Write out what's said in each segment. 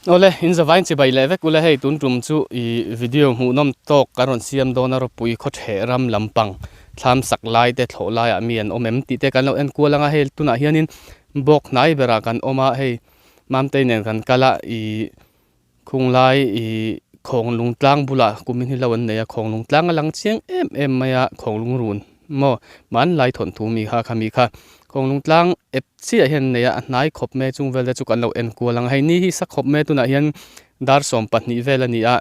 Awle, in zavain chibai leh vek ule hei tun tum chu i video hmuhnawm tawk kan rawn siam dawn a ropui khawtheh ram lampang thlam sak lai te thlawh laiah mi an awm em tih te kan lo en kual anga hei tunah hianin bawk hnai berah kan awm a hei Mamtei nen kan kal a i khung lai i khawnglung tlang bulah kumin hi lo an nei a khawnglung tlang a lang chiang em em mai a khawnglung run maw hmanlai thawnthu mi kha kha mi kha khawnglung tlang ep Chiah hian nei a, a hnai khawp mai a chung vel te chu kan lo en kual ang a, hei ni hi sa khawp mai a tunah hian dar sawm pahnih vel a ni a,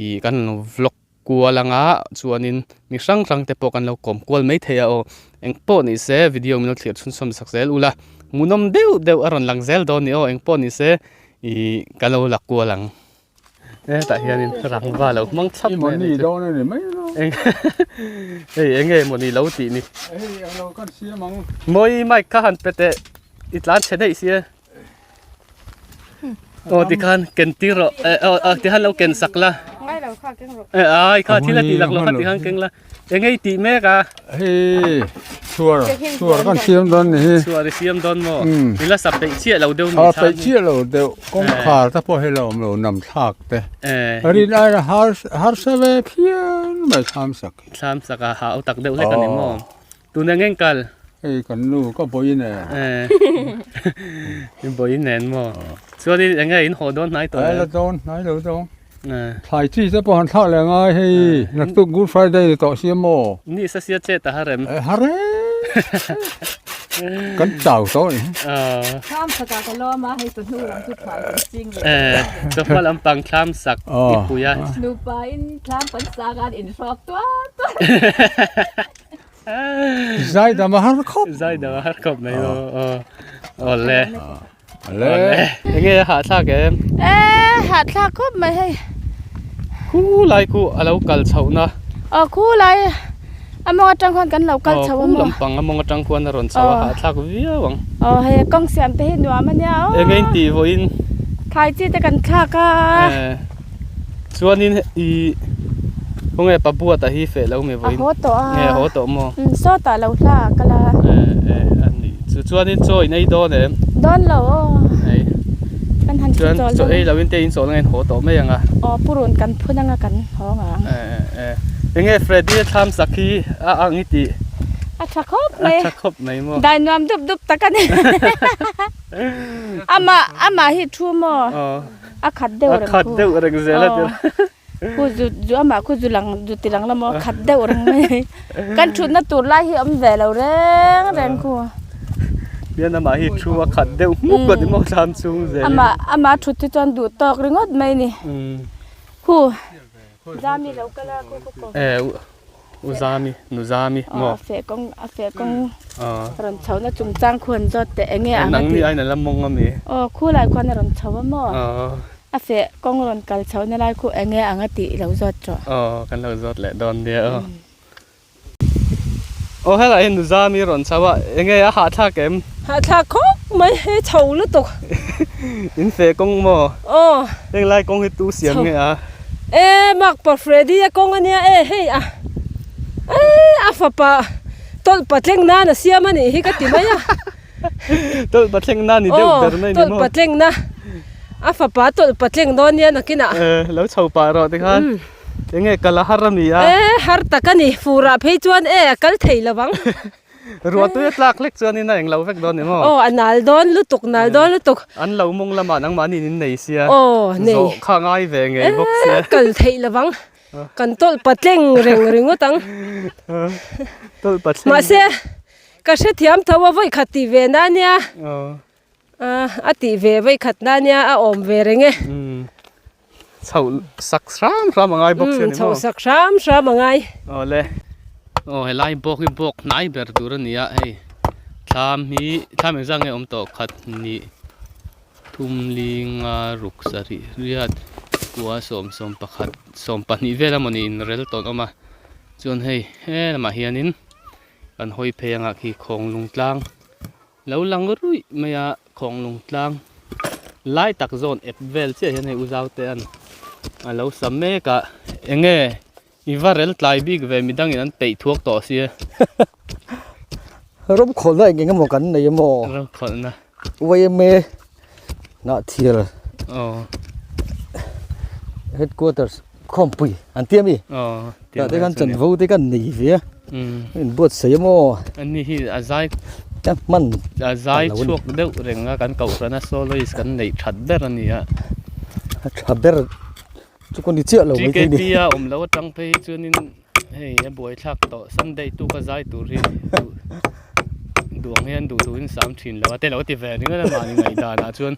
ih kan lo vlog kual ang a chuanin mi hrang hrang te pawh kan lo kawm kual mai thei a aw, eng pawh ni se video min lo thlir chhunchawm sak zel ula, hmuhnawm deuh deuh a rawn lang zel dawn a ni aw, eng pawh ni se ih ka lo la kual ang. Hetah hianin rangva lo hmang chhap mai a ni chu. Dawn a ni mai lo. Eng hei eng nge mawni lo tih ni. Hei ang lo kan siam ang. Mawi mic kha han pe teh i tlan chhe daih sia. Aw tikhan ken tir rawh eh aw tikhan lo ken sak la. Ngai lo kha keng rawh. Eh ai kha thil a tih lak lo kha tikhan keng la. Eng nge i tih mek a? Hei chhuar chhuar kan siam dawn ni hi. Chhuar i siam dawn maw? I la sa peih chiah lo deuh mi chhan. Peih chiah lo deuh kawngkhar te pawh hi la awm lo nam thlak te. Rin aia har harsa ve phian mai thlam sak hi. Thlam sak a hau tak deuh hlek a ni maw? Tuna ngeng kal? Hei kan nu ka bawi nen. I bawi nen maw? Chuanin eng nge in haw dawn hnai tawh le? La dawn hnai lo dawn. Thlai chi te pawh han thlak leh ngai hei naktuk Good Friday ni tawh sia maw? Ni sa sia chet a har em? Har e! Kan chau tawh ni. Thlam sak ah ka lawm a hei chawhnu lam chu thlai kan ching leh. Chawhma lampang thlam sak i pui a. Nupa in thlam kan sak a in hrawk tuar tuar. Zai dam a har khawp. Zai dam a har khawp mai aw. Awle. Awle. Enge a hahthlak em? E hahthlak khawp mai hei. Khu lai khu a lo kal chhoh na. Aw khu lai a mawng atang khuan kan lo kal chho a maw. Aw khu lampang a mawng atang khuan a rawn chho a hahthlak viau ang. Aw hei kawng siam te hi nuam a nia aw. Enge in tih vawiin? Thlai chi te kan thlak a. Chuanin i khawnge pa buata hi feh lo mi vawiin? A haw tawh a. Nge a haw tawh maw? Umm sawtah lo hla a kal a. Eh eh a nih chu. Chuanin chaw in ei dawn em? Dawn lo aw. Ei. Kan han Chuan chaw ei lo in te in chawl angain haw tawh mai ang a. Aw purun kan phun anga kan haw ang. Eh eh eh. Enge Freddy a thlam sak hi a ang i tih? A tha khawp mai. A tha khawp mai maw? Dai nuam dup dup tak a ni. Amah amah hi thu maw? Aw. A khat deuh reng khu. A khat deuh reng zel a tir. Khu zu zu amah khu zu lang zu ti lang lamaw a khat deuh reng mai. Kan thutna tur lai hi awm ve lo reng reng khu. Hian amah hi thu a khat deuh hmuk a ni maw thlam chung zel in. Amah amah thut hi chuan duh tawk ringawt mai ni. Khu Zami lo kal a khu khu ko. U Zami, Nu Zami maw? Aw, a feh kawng, a feh kawng rawn chho na chungchang khu an zawt teh enge ang a ti. Nangni aiin a la mawng a mi? Aw, khu lai khuan a rawn chho a maw? A feh kawng rawn kal chho na lai khu enge ang a tih lo zawt rawh. Aw, kan lo zawt leh dawn nia aw. Aw, helai hi Nu Zami rawn chho a, enge a hahthlak em? Hahthlak khawp mai, hei chho lutuk. In feh kawng maw? Aw. Heng lai kawng hi tu siam nge a? E makpa Freddy a kawng ania e hei a e a fapa tawlh patleng nan a siam a nih hi ka ti mai a. Tawlh patleng na ni deuh ber mai ni maw? Tawlh patleng na a fapa tawlh patleng dawn nia nakinah. E lo chho pah rawh tikhan enge kal a har a ni a. E har tak a ni furah phei chuan e a kal thei lo ang. Ruah tui a tlak hlek chuanin a englo vek dawn ni maw? Aw, a nal dawn lutuk, nal dawn lutuk. An lo mawng lamah nangmahni in nei sia. Aw, nei. Zawh kha ngai ve ngei bawk sia. Eh, kal theih lovang. Kan tawlh patleng reng ringawt ang. Tawlh patleng. Mahse, ka hrethiam tho a vawi khat tih ve na nia. Aw. A tih ve vawi khat na nia, a awm ve reng e. Chhoh sak hram hram a ngai bawk sia ni maw? Chhoh sak hram hram a ngai. Aw le. Aw helai bawk hi bawk hnai ber tur a ni a hei thlam hi thlam engzah nge awm tawh khat hnih thum li nga ruk sarih riat kua sawm sawm pakhat sawm pahnih vel a mawni in rel tawn awm a chuan hei he lamah hianin kan hawi phei anga khi khawnglung tlang Lo lang ruih mai a, khawnglung tlang lai tak zawn ep vel chiah hian hei u Zaute an a lo sa mek a, enge i va rel tlai bik ve midangin an peih thuak tawh sia. Ram khawlhna eng eng emaw kan nei emaw? Ram khawlhna. YMA hnah thil. Aw. Headquarters khawmpui an ti a mi? Tah te khan chanvo te kan nei ve a, in buatsaih a maw? Ani hi a zai hman a zai chhuak deuh reng a kan kohhrana soloist kan neih that ber a ni a. A tha ber chu ka ni chiah lo mai thei ni. TKP a awm loh atang phei hi chuanin hei a buaithlak tawh Sunday tuk a zai tur hi duh ang hian duh duhin sam thin lo a te lo ti ve ringawt a mahni ngaihdanah chuan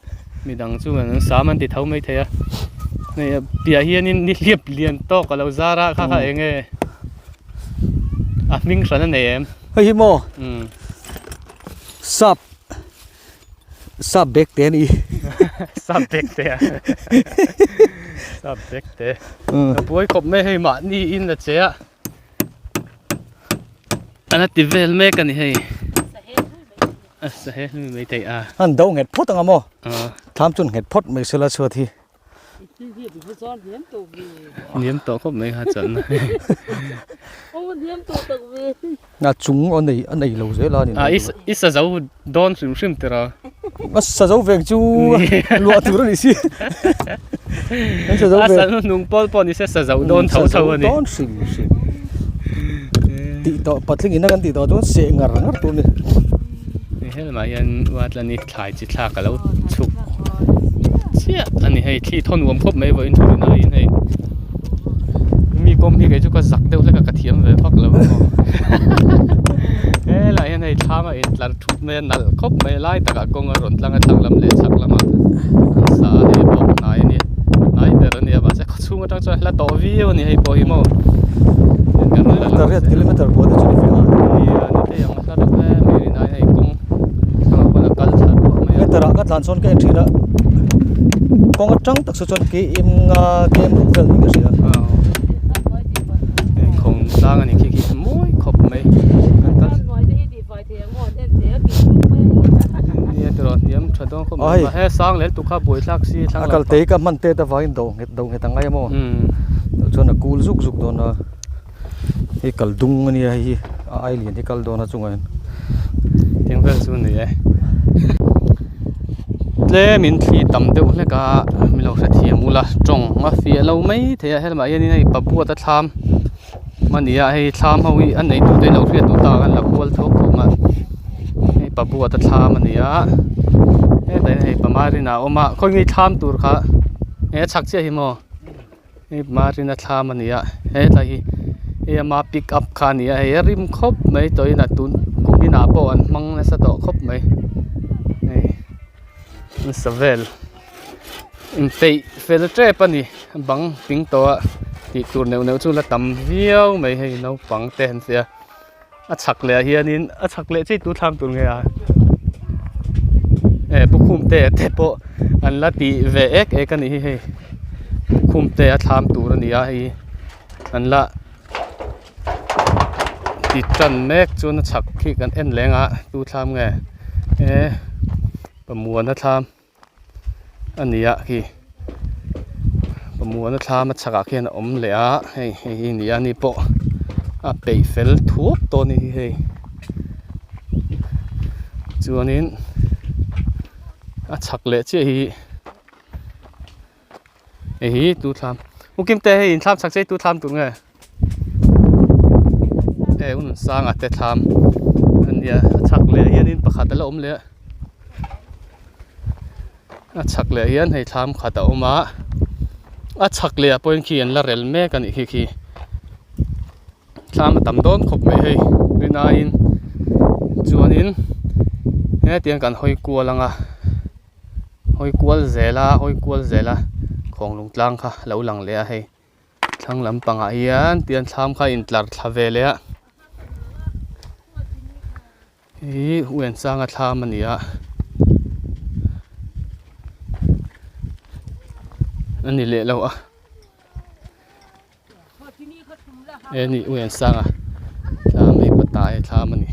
midang chu an sam an ti tho mai thei a hei a piah hianin nihliap lian tawk a lo zar a kha kha eng nge a hming hran a nei em hei hi maw sap sap bag te a ni sap bag te a sap bag te a buai khawp mai hei mahni in a che a. An a ti vel mek a ni hei. A sa he hlui mai thei a. An do nghet phawt anga maw? Thlam chu nghet phawt mai sela chhuat hi. Hniam tawh khawp mai kha chawlhna. Na chung a nei a nei lo zel a ni. A i sa zo dawn hrim hrim tir a. A sa zo veng chu luah tur a ni si. An sa zo veng. A sa hnung pawl pawh ni se sa zo dawn tho tho a ni. Dawn hrim hrim. Tih tawh patling ina kan tih tawh chuan seh ngar ngar tur a ni. Hei helmah hian uatlani thlai chi thlak a lo chhuk chiah a ni hei thli thaw nuam khawp mai vawiin thu rinah in hei mi kawm hi kei chu ka zak deuh hlek a ka thiam ve vak lo a maw helaiah hian hei thlam a intlar thut mai a nalh khawp mai a lai takah kawng a rawn tlang a thlang lam leh chhak lamah an sa a hei bawk hnai a nia hnai ber a nia mahse khaw chhung atang chuan a hla tawh viau a ni hei pawh hi maw kilometer riat kilometer pawh te chu ni ve a nia ni thei ang a hla reuh em mai rinai hei kawng thlang ah pawn a kal thla ruah mai a meter ah ka tlan sawn ka en thin a kawng atang tak saw chuan km nga km ruk vel niin ka hria hei khawng tlang a ni khi khi mawi khawp mai kan kal nia tiraw hniam tha dawn khawp mai he sang leh lutuk kha buai thlak si a kal te ka hman tet avangin do nghet do nghet ang ai a maw chuan a kul zuk zuk dawn a. Hei kal dung a nia hei hi a ai lian hi kal dawn a chungah hian eng vel chu ni e tlem in thli tam deuh hlek a min lo hrethiam ula tawng a fiah lo mai thei a helmah hianin hei pabuat a thlam a ni a hei thlam ho hi a nei tu te lo hriat duh tak an la kual thuak thuak a hei pabuat a thlam a ni a hetah hian hei pamarin a awm a khawi nge thlam tur kha he a chhak chiah hi maw. Hei Marina thlam a ni a hetlai hi hei ama pick up kha a ni a hei a rim khawp mai tawhin a tun kum inah pawh an hmang nasa tawh khawp mai hei nasa vel inpeih fel tep a ni bang ping tawh a tih tur neuh neuh chu la tam viau mai hei naupang te an tia a chhak leh ah hianin a chhak leh chiah tu thlam tur nge a eh bukhum te te pawh an la tih ve ek ek a nih hi hei bukhum te a thlam tur a ni a hei an la ti tan mek chuan a chhak khi kan en leng a tu thlam nge eh pamuana thlam. a ni a khi pamuana thlam a chhakah khian a awm leh a hei hei hi a ni a ni pawh a peih fel thuap tawh a ni hi hei chuanin a chhak leh chiah hi hei hi tu thlam u kimte hei in thlam chhak che hi tu thlam tur nge. Hei hun sanga te thlam a nia a chhak leh hianin pakhat a la awm leh a a chhak leh hian hei thlam khat a awm a a chhak leh ah pawhin khi an la rel mek a nih khi khi thlam a tam dawn khawp mai hei rinaiin chuanin hetiang kan hawi kual ang a. Hawi kual zel a hawi kual zel a khawnglung tlang kha a lo lang leh a hei thlang lampangah hian tian thlam kha a intlar thla ve leh a ihh uiansanga thlam a ni a a ni leh lo a e ni uiansanga thlam hei pata he thlam a ni.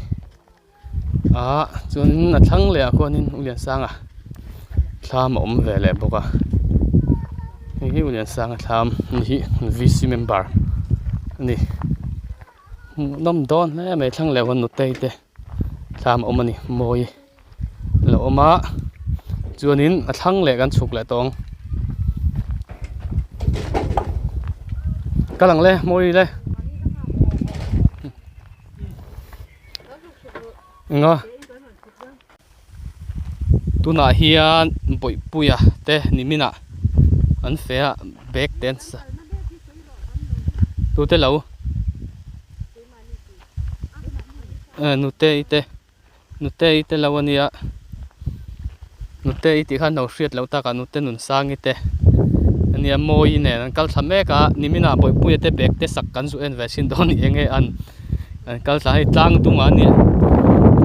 Ah chuanin a thlang leh ah khuanin U Liansanga thlam a awm ve leh bawk a hei hi U Liansanga thlam ni hi V C member a ni hmuhnawm dawn hle mai thlang leh ah khuan nutei te thlam a awm a ni mawi a lo awm a chuanin a thlang leh kan chhuk leh tawh ang. Kal ang le mawi le. Enga tunah hian bawihpuia te nimin ah an feh a bag te an sa tute lo eh nute i te nute i te lo ania nute i tih khan lo hriat loh takah nute nunsangi te ania mawi nen an kal thla mek a nimin ah bawihpuia te bag te sak kan zu en ve thin dawn ni enge an. An kal thla hei tlang dungah a nia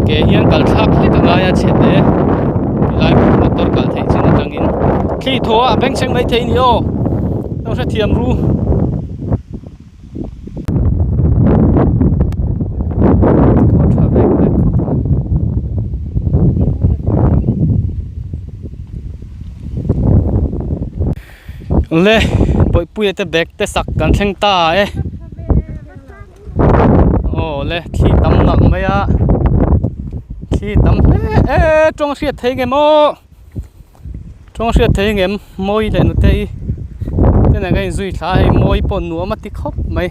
ke hian kal thlak hlek a ngai a chhe te tilai motor kal theih chin atangin thli thaw a bengchheng mai thei a ni aw lo hrethiam ru. Thaw tha vek vek khawp mai. Le bawihpuia te bag te sak kan thleng ta e. Aw le thli tam nalh mai a thli tam hle e tawng hriat thei ngem aw tawng hriat thei ngem mawi leh nute i te nen ka inzui thla a hei mawi pawh nuam a ti khawp mai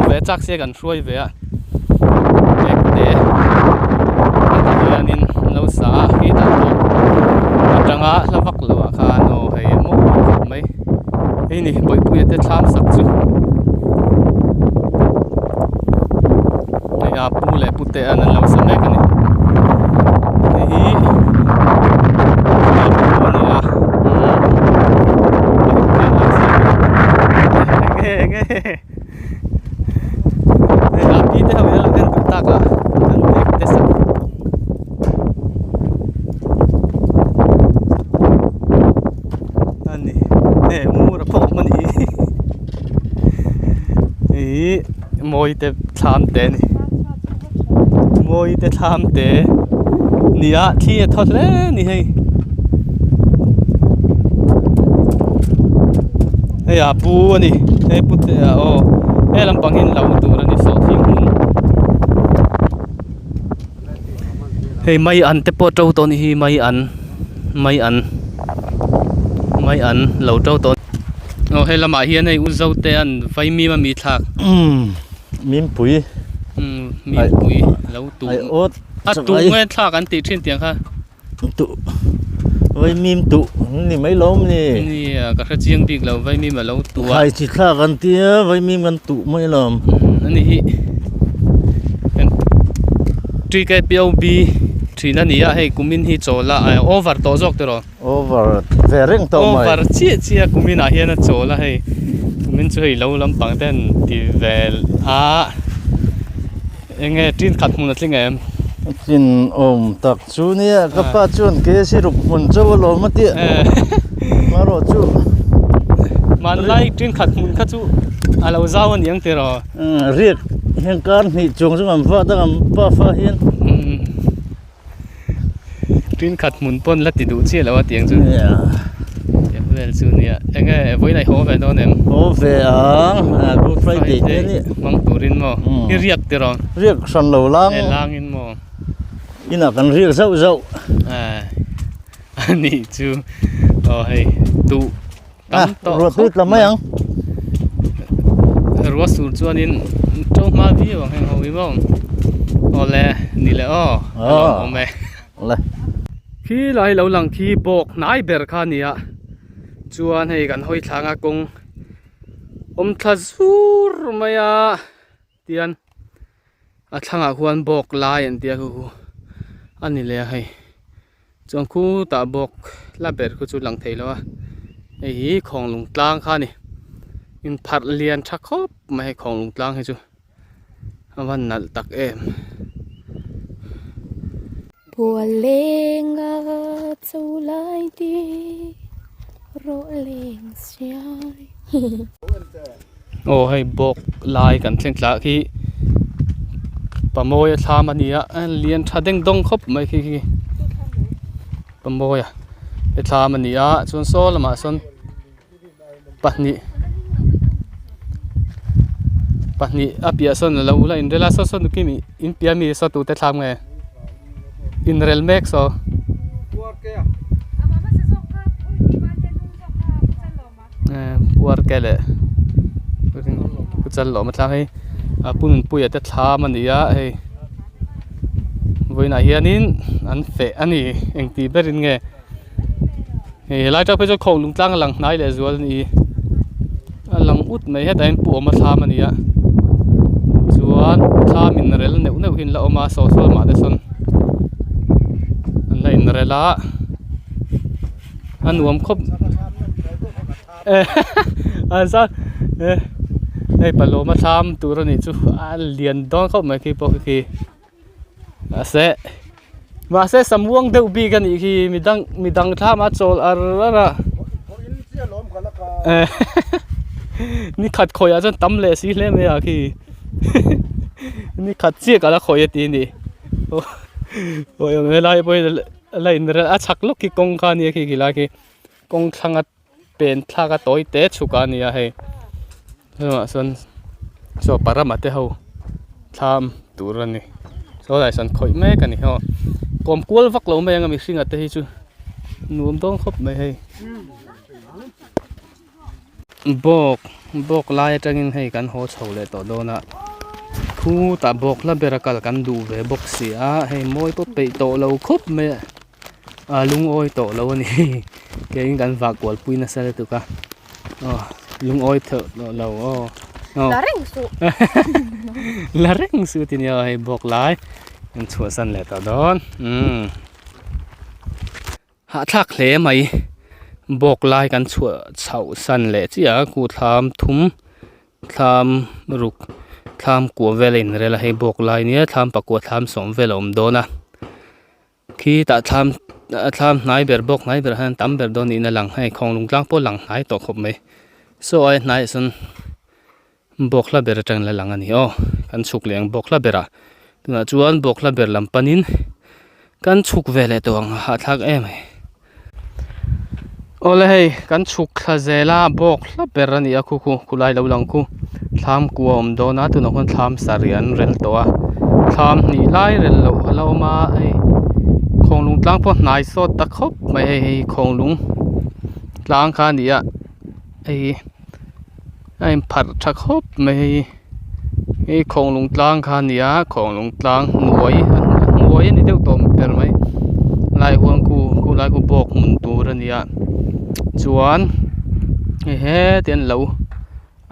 ve chak se kan hruai ve a bag te hetah hianin an lo sa a khitah pawh atanga hla vak loh ah khan aw hei a mawi khawp mai. Hei ni bawihpuia te thlam sak chu hei a pu leh pu te an lo sa mek a ni hei hi a pu a ni a enge enge hei a pi te ho in an lo en duh tak a an bag te sak. A ni e mur a pawh awm a ni ih mawi te thlam te a ni mawi te thlam te nia thli a thaw hle a ni hei hei a pu a ni hei pu te ah aw he lampang hi lo tur a ni sawhthing hmun hei mai an te pawh to tawh a ni hi mai an. Mai an mai an lo to tawh aw hei lamah hian hei u Zote an vaimim a mi thlak umm mimpui umm mimpui lo tu a tu nge thlak an tih thin tiang kha tu vaimim tu ni mai lawm ni nia ka hre chiang bik lo vaimim a lo tu a khai chi thlak an tia vaimim kan tu mai lawm ani hi TKPOB Thin a ni a, hei kumin hi chawl a, over tawh zawk tiraw? Over ve reng tawh mai. Over chiah chiah kumin ah hian a chawl a hei, kumin chu hei lo lampang te an ti ve a, enge tin khat hmun a tling em? Tin awm tak chu nia, ka pa chuan ke si ruk hmun chauh alawm a tia, marawh chu. Hmanlai tin khat hmun kha chu a lo zau a ni ang tiraw? Riak hian kar hnih chuang chu an vah dang an pa fa hian. Tin khat hmun pawn la ti duh chiah lo a tiang chu. Tiang vel chu nia. Enge vawiin a i haw ve dawn em? Haw ve ang. Good Friday te a ni. Hmang turin maw? I riak tiraw? Riak hran lo lang. E langin maw? Inah kan riak zauh zauh. A nih chu. Aw hei duh. tam tawh ruah tui tla mai ang ruah sur chuanin to hma viau ang heng ho hi maw awle ni le aw a lawm awm e awle khi lai lo lang khi bawk hnai ber kha a ni a chuan hei kan hawi thlang a kawng awm thla zur mai a tian a thlangah khuan bawk lai an tia khu khu a ni leh a hei chuan khutah bawk la ber khu chu lang thei lo a hei hi khawnglung tlang kha a ni inpharh lian tha khawp mai hei khawnglung tlang hi chu a van nalh tak em. Pualenga cho lai ti rawh leng siai. Aw hei bawk lai kan thleng tlah khi pamawia thlam a ni a lian tha deng dawng khawp mai khi khi pamawia te thlam a ni a chuan saw lamah sawn pahnih pahnih a piah sawn a lo la inrel a saw saw nukim in piah ami saw tute thlam nge inrel mek saw. Puar ke leh. Challawma thlam hei a Pu Nunpuia te thlam a ni a hei vawiinah hianin an feh a ni engti berin nge hei helai tang phei chuan khawng lung tlang a lang hnai leh zual a ni a lang ut mai hetah hian Pu Awma thlam a ni a chuan thlam inrel neuh neuh hi an la awm a saw saw lamah te sawn an la inrel a a nuam khawp. Hei palawma thlam tur a nih chu a lian dawn khawp mai khi pawh khi mahse mahse samuang deuh bik a nih khi midang midang thlam a chawl ar ar a ni khat khawiah chuan tam leh si hle mai a khi ni khat chiah ka la khawi a ti a ni helai pawh hi la inrel a chhak lawk khi kawng kha a nia khi khilai khi. Kawng thlanga pen thlak a tawi te chhuk a nia hei chungah sawn saw parama te ho thlam tur a ni saw lai sawn khawih mek a ni aw kawm kual vak lo mai ang a mihring a te hi chu nuam dawn khawp mai hei bawk bawk lai atangin hei kan haw chho leh tawh dawn a khutah bawk hla ber a kal kan duh ve bawk si a hei mawi pawh peih tawh lo khawp mai a. A lungawi tawh lo a ni keiin kan vah kual pui nasa lutuk a aw lungawi tawh lo aw aw La reng suh la reng suh ti nia hei bawk lai kan chhuahsan leh tawh dawn umm hahthlak hle mai bawk lai kan chhuah chhoh san leh chiah a ku thlam thum thlam ruk thlam kua vel a inrel a hei bawk lai nia thlam pakua thlam sawm vel a awm dawn a. Khi tah thlam a thlam hnai ber bawk hnai berah hian tam ber dawn niin a lang hei khawnglung tlang pawh a lang hnai tawh khawp mai saw ai hnaiah sawn bawk hla ber atangin la lang a ni aw kan chhuk leh ang bawk hla berah tunah chuan bawk hla ber lam panin kan chhuk ve leh tawh ang a hahthlak em mai awle hei kan chhuk thla zel a bawk hla ber a ni a khu khu khulai lo lang khu thlam kua a awm dawn a tunah khuan thlam sarih an rel tawh a thlam hnih lai rel loh a la awm a hei khawnglung tlang pawh hnai sawt ta khawp mai hei hei khawnglung tlang kha a ni a hei a inpharh tha khawp mai hei hei khawnglung tlang kha a ni a khawnglung tlang hnuai a hnuai a ni deuh tawh ber mai lai huan khu khulai khu bawk hmun tur a ni a chuan hei heti an lo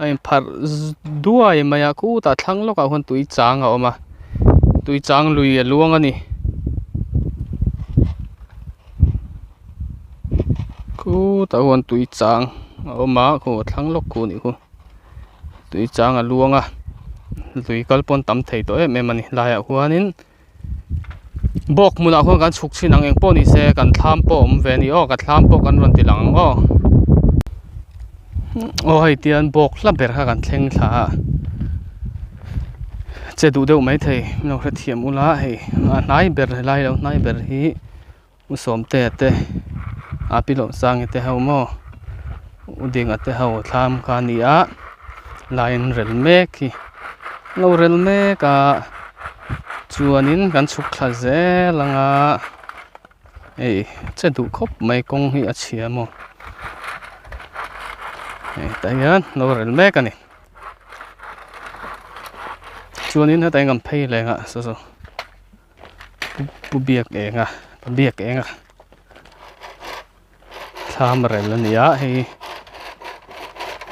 a inpharh duai mai a khutah thlang lawkah khuan tui chang a awm a tui chang lui a luang a ni khutah khuan tui chang a awm a khu a thlang lawk khu a nih khu. Tui chang a luang a lui kal pawn tam thei tawh em em a ni laiah khuanin bawk hmunah khuan kan chhuk chhin ang eng pawh ni se kan thlam pawh a awm ve a ni aw ka thlam pawh kan rawn ti lang ang aw aw hei tian bawk hla ber kha kan thleng thla a che duh deuh maithei min lo hrethiam ula hei a hnai ber helai lo hnai ber hi. U Sawmtea te a pi Lawmsangi te ho maw U Dinga te ho thlam kha a ni a line rel mek hi an lo rel mek a chuanin kan chhuk thla zel ang a hei che duh khawp mai kawng hi a chhia maw hei tah hian an lo rel mek a ni chuanin hetah hian kan phei leh ang a saw saw. Pu biak eng a pa biak eng a thlam rel a ni a hei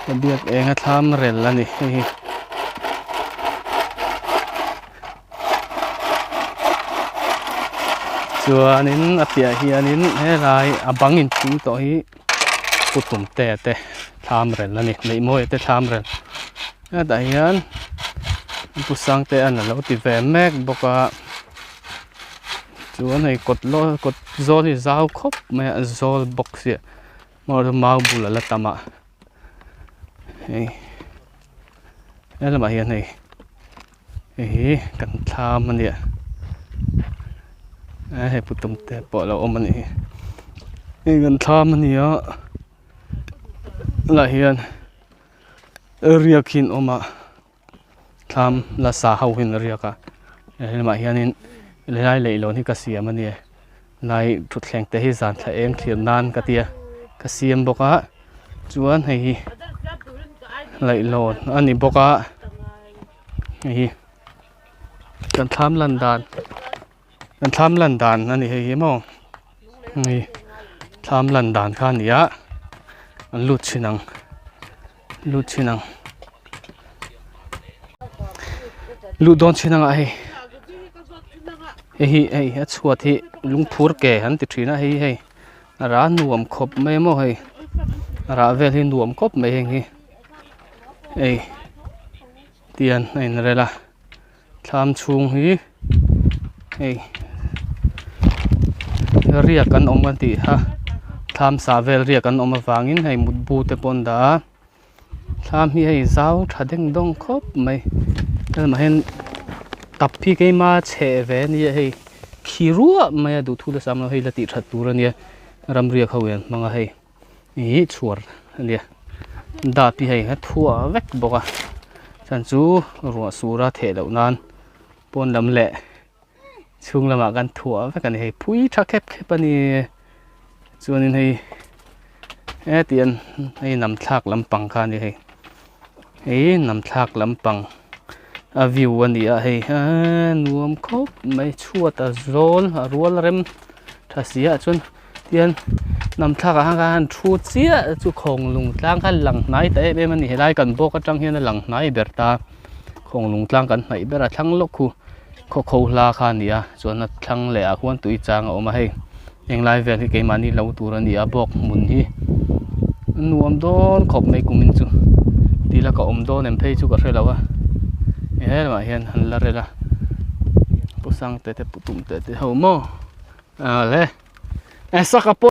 pa biak eng a thlam rel a ni hei hi. Chuanin a piah hianin helai a bang inchung tawh hi pu tumte te thlam rel a ni neihmawia te thlam rel. Hetah hian pu sangte an alo ti ve mek bawk a chuan hei kawt law kawt zawl hi zau khawp mai a zawl bawk sia mau bul ala tam a hei he lamah hian hei hei hi kan thlam a nia hei pu tumte pawh alo awm a nih hi hei kan thlam a ni a tunah hian. Riak hi an awm a thlam la sa ho hi an riak a helamah hianin helai leihlawn hi ka siam a nia lai thutthleng te hi zan thla eng thlir nan ka tia ka siam bawk a chuan hei hi leihlawn a ni bawk a. Hei hi kan thlam lan dan kan thlam lan dan a ni hei hi maw hei thlam lan dan kha a ni a an lut chhin ang lut chhin ang luh dawn chhin ang ah hei hei hi hei a chhuat hi lungphur ke an ti thin a hei hi hei a rah nuam khawp mai a maw hei a rah vel hi nuam khawp mai heng hi hei tian a inrel a thlam chhung hi hei riak an awm a tih kha thlam sah vel riak an awm avangin hei mutbu te pawh an dah a thlam hi hei zau tha deng dawng khawp mai helamah hian tap hi keima chheh ve a nia hei khi ruah mai a duhthu la sam lo hei la tih that tur a nia ramriak ho hian hmang a hei. Ih chhuar a nia dap hi hei a thuah vek bawk a chhan chu ruah sur a theh loh nan pawn lam leh chhung lamah kan thuah vek a ni hei phui tha khep khep a ni chuanin hei hetiang hei nam thlak lampang kha a ni hei hei nam thlak lampang a view a ni a hei eee nuam khawp mai chhuat a zawl a rual rem tha si ah chuan. Tihian hnam thlakah khan khan thu chiah chu khawnglung tlang kha lang hnai ta em em a ni helai kan bawk atang hian a lang hnai ber ta khawnglung tlang kan hnaih ber a thlang lawk khu khaw kho hla kha a ni a chuan a thlang leh ah khuan tui chang a awm a hei englai vel hi keimahni lo tur a ni a bawk hmun hi a nuam dawn khawp mai kumin chu tih la ka awm dawn em phei chu ka hre lo a he lamah hian an la rel a pu sangte te pu tumte te ho maw. Awle. Saka pawh.